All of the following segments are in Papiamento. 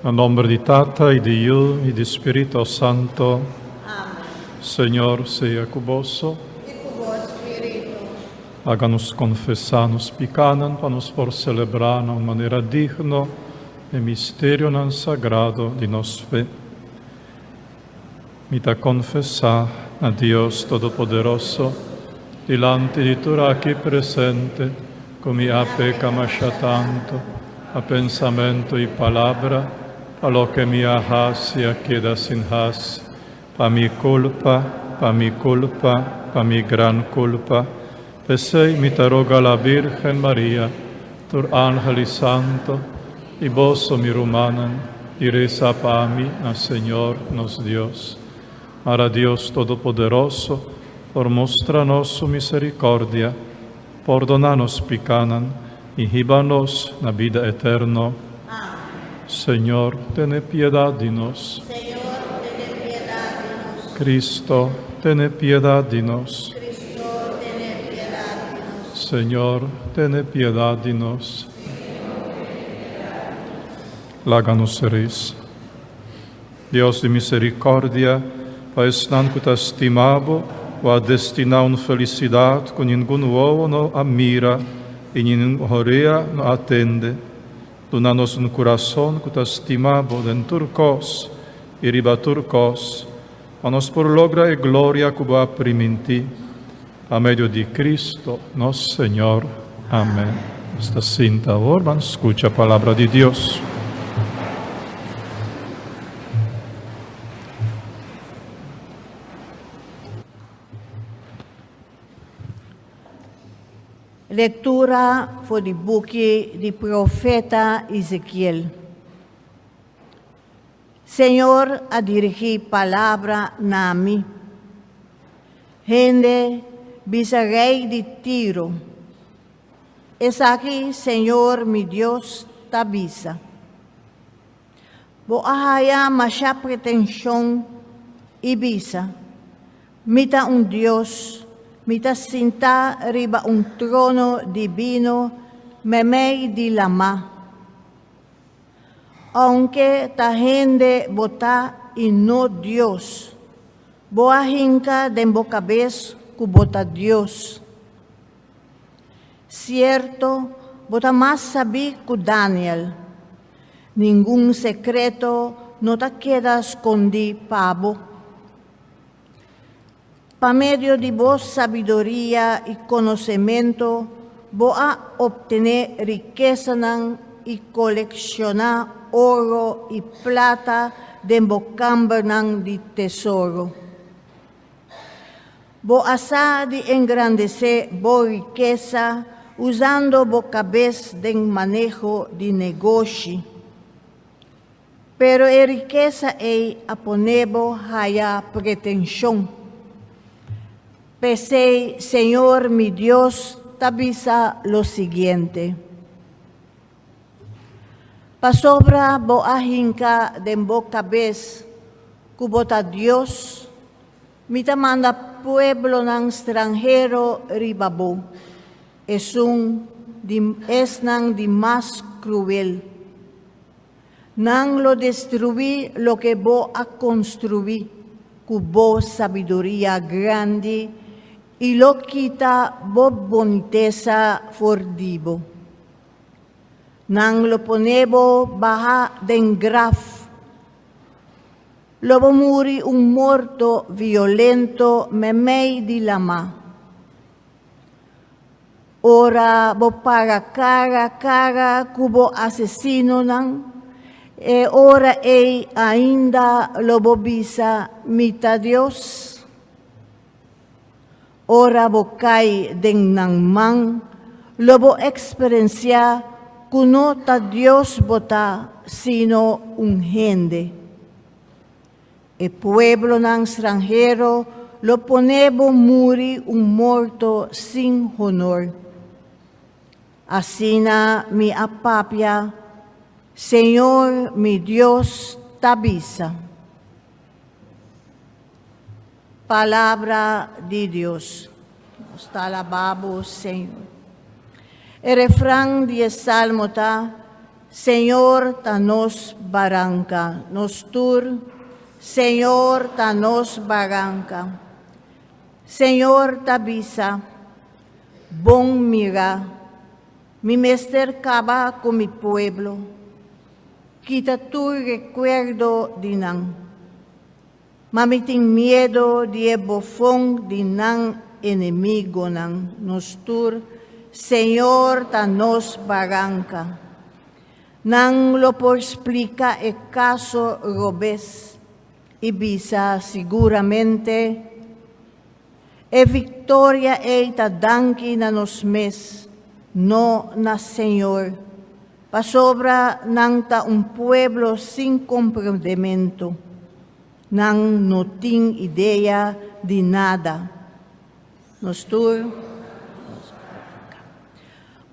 Na nomber di Tata y di Yu y di Spirito Santo. Amen. Señor sea cu boso. Y cu bo spirito. Laga nos confesa nos picanan pa nos por celebra na un manera digno e misterionan sagrado di nos fe. Mi ta confesa na Dios Todopoderoso, dilanti di tur aki presente, cu mi a peca masha tanto, pa pensamento y palabra, pa loke mi a haci a keda sin haci, pa mi culpa, pa mi culpa, pa mi gran culpa. P'esey mi ta roga la Virgen Maria, tur angel y santo, y boso mi rumannan, y reza pa mi na Señor nos Dios. Mara Dios Todopoderoso por mustra nos su misericordia, pordona nos picanan y hiba nos na bida eterno. Amén. Señor, tene piedad di nos. Señor, tene piedad di nos. Cristo, tene piedad di nos. Cristo, tene piedad di nos. Señor, tene piedad di nos. Laga nos resa. Dios di misericordia, pa esnan cu ta stima bo, bo a destina un felicidad cu ningun wowo no a mira y ningun orea no a tende. Duna nos un curason cu ta stima bo den tur cos y riba tur cos, pa nos por logra e gloria cu bo a priminti. Pa medio di Cristo nos Señor. Amen. Nos ta sinta awor, ban scucha palabra di Dios. Lectura for di buki di profeta Ezekiel. Señor a dirigí palabra na mi. Hende, bisa rei di Tiro, Esaki Señor mi Dios ta bisa, Bo a haya masha pretenshon i bisa, Mi ta un dios, mi ta sintá riba un trono dibino meimei di lamá. Ounke ta hende bo ta i no Dios, bo a hinka den bo kabes ku bo ta Dios. Sierto, bo ta mas sabí ku Daniel. Ningun sekreto no ta keda skondí pa bo. Pa medio di bo sabiduria i konosementu bo a optené rikesanan i kolekshoná oro i plata den bo kambernan di tesoro. Bo a sa di engrandesé bo rikesa usando bo kabes den maneho di negoshi. Pero e rikesa ei a pone bo haya pretenshon. P'esei Señor mi Dios ta bisa lo siguiente, Pasobra bo a hinka den bo kabes ku bo ta Dios, mi ta manda pueblonan stranhero riba bo, esun di esnan di mas kruel. Nan lo destruí loke bo a konstruí ku bo sabiduria grandi i lo kita bo bonitesa for di bo. Nan lo pone bo baha den graf. Lo bo muri un morto violento meimei di lamá. Ora bo para kara kara ku bo asesinonan, e ora ei ainda lo bo bisa, Mi ta Dios? Ora bo kai den nan man, lo bo eksperensiá ku no ta Dios bo ta, sino un hende. E pueblonan stranhero lo pone bo muri un morto sin honor. Asina mi a papia, Señor mi Dios ta bisa. Palabra di Dios. Nos ta alabá bo, Señor. E refran di e salmo ta. Señor ta nos baranka, nos tur, Señor ta nos baranka. Señor ta bisa, Bon mira, mi mester kaba ku mi pueblo, kita tur rekuerdo di nan. Ma mi tin miedo di e bofon di nan enemigonan, nos tur, Señor ta nos baranka. Nan lo por splika e kaso robes i bisa siguramente, E viktoria ei ta danki na nos mes, no na Señor, pasobra nan ta un pueblo sin komprondementu, nan no tin idea di nada. Nos tur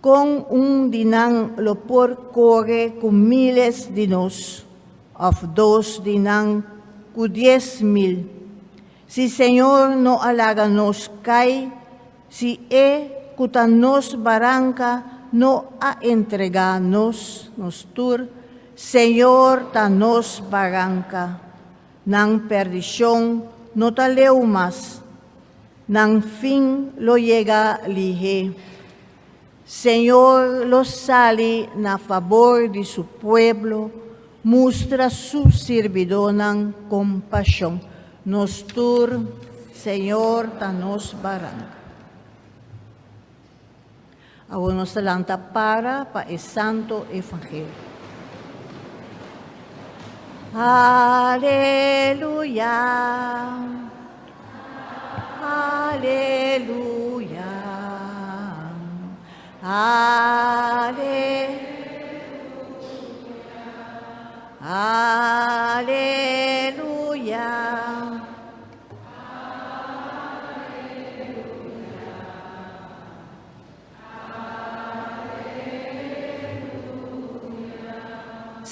Kon un di nan lo por kore ku míles di nos, òf dos di nan ku 10,000, si Señor no a laga nos kai, si E ku ta nos baranka no a entregá nos, nos tur, Señor ta nos baranka, nan perdishon no ta leu mas, nan fin lo yega lihé. Señor lo sali na fabor di su pueblo, mustra su sirbidónan kompashon. Nos tur, Señor ta nos baranka. Awor nos ta lanta para pa e Santo Evangelio. Aleluya. Aleluya. Aleluya. Aleluya.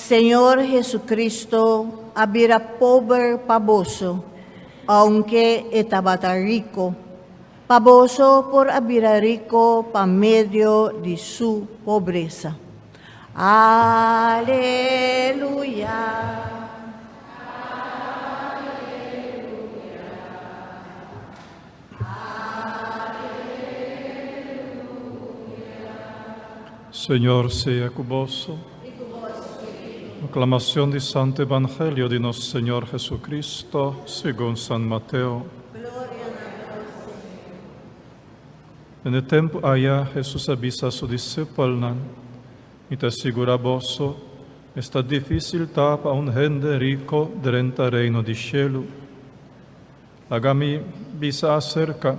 Señor Jesucristo a bira pober pa boso, aunke e tabata rico, pa boso por a bira rico pa medio di su pobresa. Aleluya. Señor sea ku boso. Proclamación di Santo Evangelio di nos Señor Jesucristo, segun San Mateo. Den e tempu aya Hesus a bisa su disipelnan, Mi ta sigurá boso, esta difísil ta pa un hende riko drenta Reino di shelu. Laga mi bisa aserka,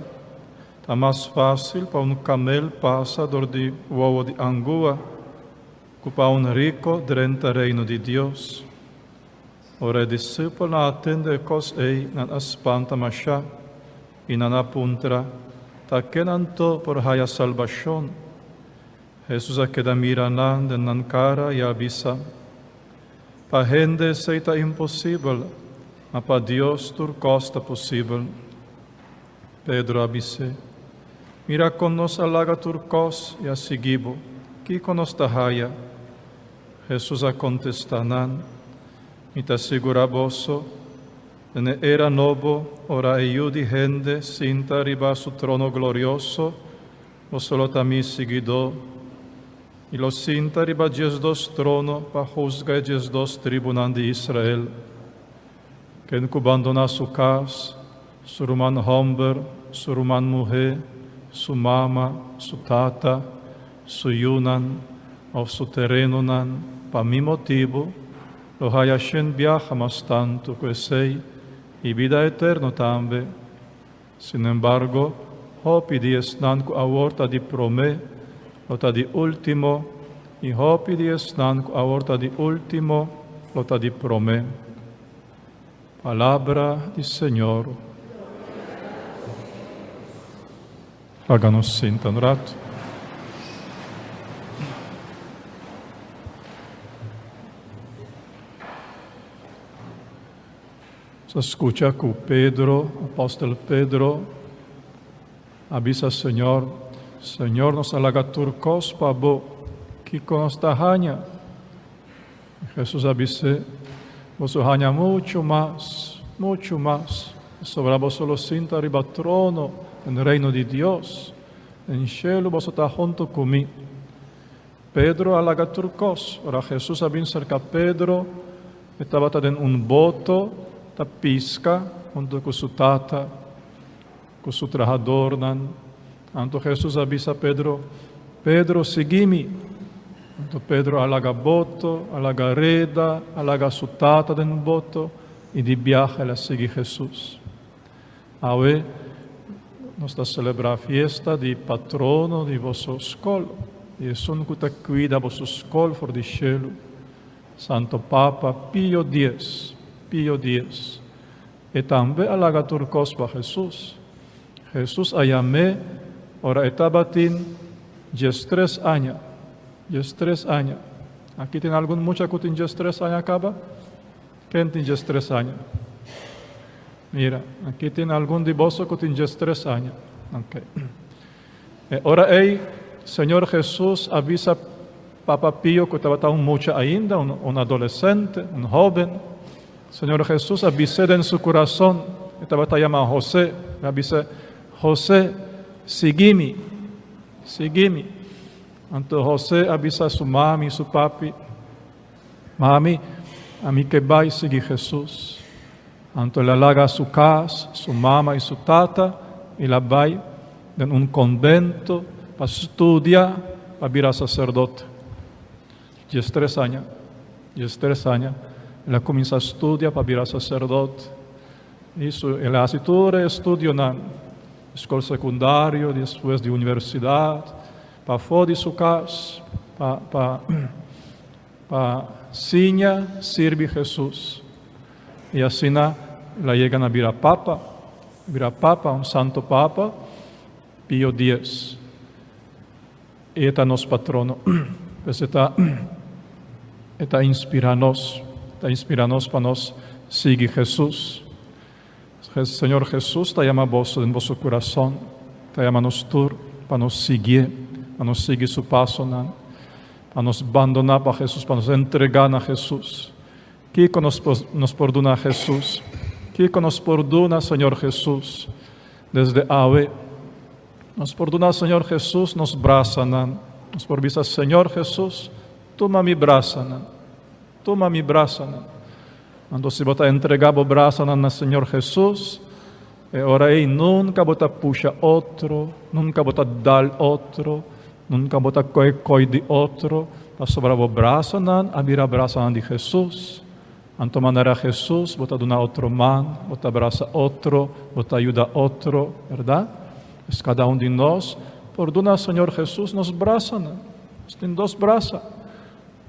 ta mas fásil pa un kamel pasa dor di wowo di angua ku pa un riko drenta Reino di Dios. Ora e disipelnan a tende e kos ei, nan a spanta mashá, i nan a puntra, Ta ken anto por haya salbashon? Hesus a keda mira nan den nan kara i a bisa, Pa hende esei ta imposibel, ma pa Dios tur kos ta posibel. Pedro a bis'é, Mira kon nos a laga tur kos i a sigui bo, kiko nos ta haya? Hesus a kontestá nan, Mi ta sigurá boso, den e era nobo, ora e Yu di hende sinta riba su trono glorioso, boso lo ta mi siguidó. I lo sinta riba 12 trono pa husga e 12 tribunan di Israel. Ken ku bandoná su kas, su ruman hòmber, su ruman muhé, su mama, su tata, su yunan òf su terenonan pa mi motibu, lo haya shen biaha mas tantu ku esei i bida eterno tambe. Sinembargo, hopi di esnan ku awor ta di promé lo ta di último, i hopi di esnan ku awor ta di último lo ta di promé. Palabra di Señor. Laga nos sinta un ratu. Nos a skucha ku Pedro, apòstel Pedro, a bisa Señor, Señor, nos a laga tur kos pa bo, kiko nos ta haña? Jesus a bis'é, Boso haña muchu mas, muchu mas, pasobra boso lo sinta riba trono den Reino di Dios. Den shelu boso ta huntu ku mi. Pedro a laga tur kos. Ora Jesus a bin serka Pedro, e tabata den un boto ta piska huntu ku su tata, ku su trahadornan. Anto Jesus a bisa Pedro, Pedro, sigui mi. Anto Pedro a laga boto, a laga reda, a laga su tata den boto i di biaha el a sigui Jesus. Awe nos ta selebrá fiesta di patrono di boso skol, di esun ku ta kuida boso skol for di shelu, Santo Papa Pio Dies, Pio Dies. E tambe a laga tur kos pa Hesus. Hesus a yam'é ora e tabatin diestres aña. Diestres aña. Aki tin algun mucha ku tin diestres aña kaba? Ken tin diestres aña? Mira, aki tin algun di boso ku tin diestres aña. Ok. E ora ei, Señor Jesus a bisa Papa Pio ku tabata un mucha ainda, un, un adolesente, un hoben. Señor Jesus a bis'é den su kurason, e tabata yama José, el a bisa, José, sigui mi, sigui mi. Anto José a bisa su mami, su papi, Mami, ami ke bai sigui Hesus. Anto el a laga su kas, su mama i su tata, i el a bai den un konbento pa studia pa bira saserdote. Diestres aña, diestres aña, el a kuminsá studia pa bira saserdote. I su, el a hasi tur e estudionan, skol sekundario, despues di universidat, Pafó di su kas pa pa pa siña sirbi Hesus. I asina el a yega na bira papa, bira papa, un santo papa, Pio Dies. E ta nos patrono. Pues e ta e ta inspira nos, ta inspira nos pa nos sigui Hesus. Señor Hesus ta yama boso den boso kurason, ta yama nos tur pa nos siguié, pa nos sigui su pasonan, pa nos bandoná pa Hesus, pa nos entregá na Hesus. Kiko nos nos por duna Hesus? Kiko nos por duna Señor Hesus desde awe? Nos por duna Señor Hesus nos brasanan. Nos por bisa, Señor Hesus, tuma mi brasanan. Tuma mi brasanan. Anto si bo ta entregá bo brasanan na Señor Hesus, e ora ei nunka bo ta pusha otro, nunka bo ta dal otro, nunka bo ta koe koi di otro, pasobra bo brasanan a bira brasanan di Hesus. Anto manera Hesus bo ta duna otro man, bo ta brasa otro, bo ta yuda otro, bèrdat? Pues kada un di nos por duna Señor Hesus nos brasanan. Nos tin dos brasa.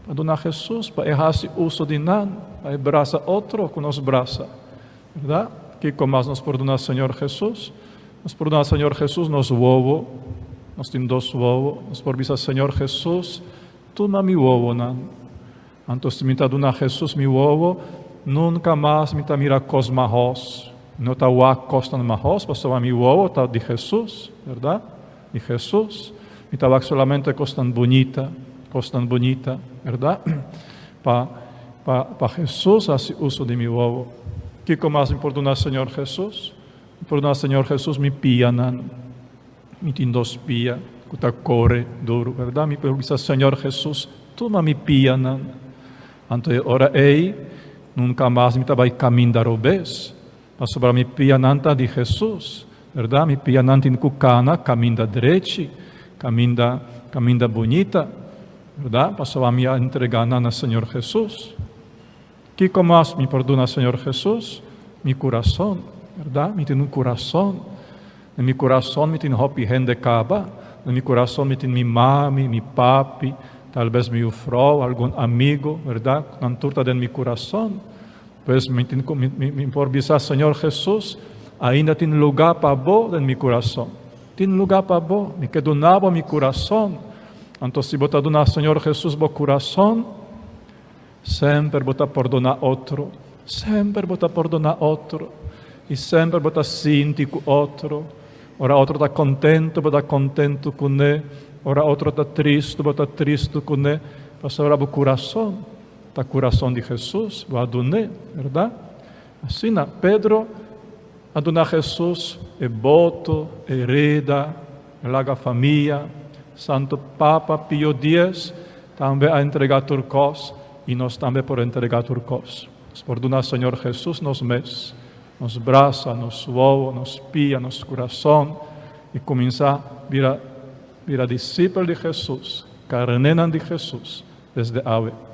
Pa duna Hesus pa e hasi uso di nan, pa e brasa otro ku nos brasa. Bèrdat? Kiko mas nos por duna Señor Hesus? Nos por duna Señor Hesus nos wowo. Nos tin dos wowo. Nos por bisa, Señor Hesus, tuma mi wowonan. Anto si mi ta duna Hesus mi wowo, nunka mas mi ta mira kos mahos. Mi no ta wak kosnan mahos pasobra mi wowo ta di Hesus, bèrdat? Di Hesus. Mi ta wak solamente kosnan bunita, kosnan bunita, bèrdat? Pa, pa, pa Hesus hasi uso di mi wowo. Kiko mas mi por duna Señor Hesus? Mi por duna Señor Hesus mi pianan. Mi tin dos pia ku ta kore duru, bèrdat? Mi por bisa, Señor Hesus, tuma mi pianan. Anto e ora ei, nunka mas mi ta bai kaminda robes. Pasobra mi pianan ta di Hesus, bèrdat? Mi pianan tin ku kana kaminda drechi, kaminda, kaminda bunita, bèrdat? Pasobra mi a entregá nan na Señor Hesus. Kiko mas mi por duna Señor Hesus? Mi kurason, bèrdat? Mi tin un kurason. Den mi kurason mi tin hopi hende kaba. Den mi kurason mi tin mi mami, mi papi, talbes mi jufrou, algun amigu, bèrdat? Nan tur ta den mi kurason. Pues mi tin ku mi mi por bisa, Señor Hesus, ainda tin lugá pa Bo den mi kurason. Tin lugá pa Bo. Mi ke duna Bo mi kurason. Anto si bo ta duna Señor Hesus bo kurason, semper bo ta pordoná otro. Semper bo ta pordoná otro. I semper bo ta sinti ku otro. Ora otro ta kontentu, bo ta kontentu kuné. Ora otro ta tristu, bo ta tristu kuné. Pasobra bo kurason. Ta kurason di Hesus bo a dun'é, bèrdat? Asina Pedro a duna Hesus e boto, e reda, e laga famia. Santo Papa Pio Dies tambe a entregá tur kos i nos tambe por entregá tur kos. Nos por duna Señor Hesus nos mes, nos brasa, nos wowo, nos pia, nos kurason i kuminsá bira bira disipel di Hesus, karnénan di Hesus desde awe.